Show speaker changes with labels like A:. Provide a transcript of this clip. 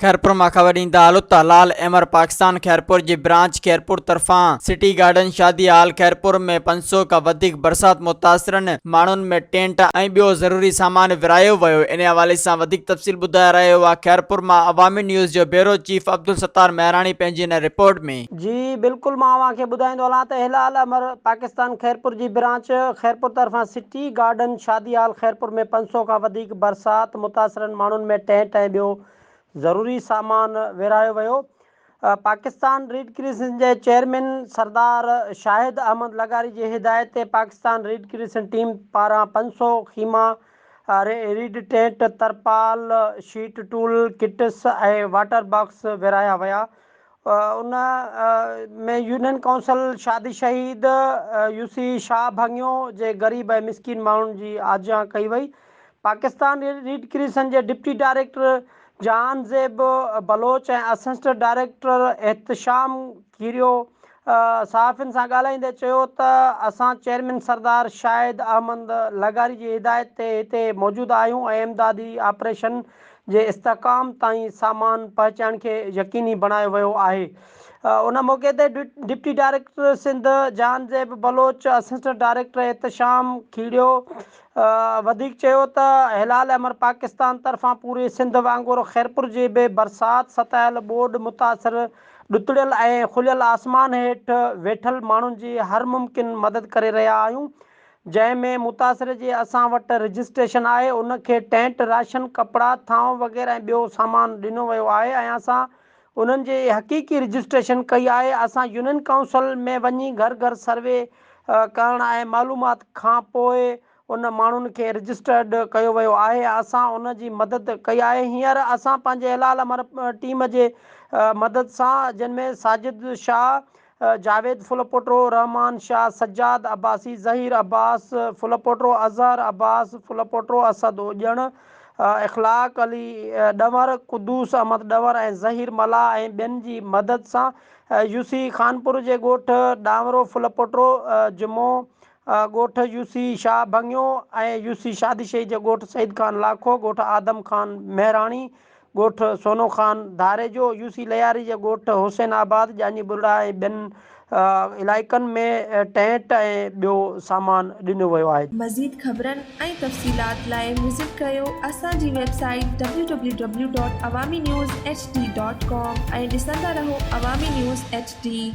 A: خيرپور مان خبر ڏيندا هلو ته هلال احمر پاڪستان خيرپور جي برانچ خيرپور طرفان سٽي گارڊن شادي هال خيرپور ۾ 500 کان وڌيڪ برسات متاثرن ماڻهن ۾ ٽينٽ ۽ ٻيو ضروري سامان ورهايو ويو انهي حوالي سان وڌيڪ تفصيل ٻڌائي رهيو آهي خيرپور مان عوامي نيوز جو بيورو چيف عبدالستار مهراڻي پنهنجي هن رپورٽ ۾.
B: جي بلڪل مان اوهان کي ٻڌائيندو هلان ته هلال احمر پاڪستان خيرپور جي برانچ خيرپور طرفان سٽي گارڊن شادي هال خيرپور ۾ 500 کان وڌيڪ برسات متاثرن ماڻهن ۾ ٽينٽ ۽ ٻيو ضروري سامان ورهايو ويو. پاڪستان ريڊ ڪريسنٽ جي چيئرمين سردار شاهد احمد لغاري جي هدايت تي پاڪستان ريڊ ڪريسنٽ ٽيم پاران 500 خيما، ريڊ ٽينٽ، ترپال، sheet tool kits ۽ water box ورهايا ويا. ان ۾ يونين ڪائونسل شادي شهيد يو سي شاهه ڀڱيو جي غريب ۽ مسڪين ماڻهن جي آجيان ڪئي وئي. پاڪستان ريڊ ڪريسنٽ جي deputy director Jahanzeb Baloch ۽ assistant director Ehtesham Kerio صحافين سان ڳالهائيندي چيو ته اسان چيئرمين سردار شاهد احمد لغاري جي هدايت تي هتي موجود آهيون ۽ امدادي آپريشن جي استحڪام تائين سامان پهچائڻ کي يقيني بڻايو ويو آهي. ان موقعي تي deputy director Sindh Jahanzeb Baloch, assistant director Ehtesham Kherio وڌيڪ چيو ته هلال احمر پاڪستان طرفان پوري سنڌ وانگر خيرپور جي به برسات ستايل ٻوڏ متاثر ڏتڙيل ۽ کليل آسمان هيٺ ويٺل ماڻهن جي هر ممڪن مدد ڪري رهيا آهيون جنهن ۾ متاثر جي اسان وٽ رجسٽريشن آهي ان کي ٽينٽ، راشن، ڪپڙا، ٿانو وغيره ۽ ٻيو سامان ڏنو ويو آهي ۽ اسان انهن جي حقيقي رجسٽريشن ڪئي آهي اسان يونين ڪائونسل ۾ وڃي گهر گهر سروي ڪرڻ ۽ معلومات کان پوء ان ماڻهن کي رجسٽرڊ ڪيو ويو آهي ۽ اسان ان جي مدد ڪئي آهي هينئر اسان پنهنجي هلال احمر ٽيم جي مدد سان جن ۾ ساجد شاهه جاويد ڦلپوٽو، رحمان شاهه، سجاد عباسي، ظهير عباس ڦلپوٽو، اظهر عباس ڦلپوٽو، اسد اوڄڻ، اخلاق علي ڏنور، قدوس احمد ڏنور ۽ ظهير ملاح ۽ ٻين جي مدد سان يو سي خانپور جي ڳوٺ ڏانورو ڦلپوٽو، جمعو ڳوٺ يو سي شاهه ڀڱيو ۽ يو سي شادي شهيد جي ڳوٺ سعيد خان لاکو، ڳوٺ آدم خان مهراڻي، ڳوٺ سونو خان ڌاريجو، يو سي لياري جي ڳوٺ حسين آباد، ڄاڃي ٻرڙا ۽ ٻين علائقن ۾ ٽينٽ ۽ ٻيو سامان ڏنو ويو آهي.
C: مزيد خبرن ۽ تفصيلات لاء وزٽ ڪريو اسان جي website W W W dot Awami news H D dot com ۽ ڏسندا رهو عوامي نيوز ايڇ ڊي.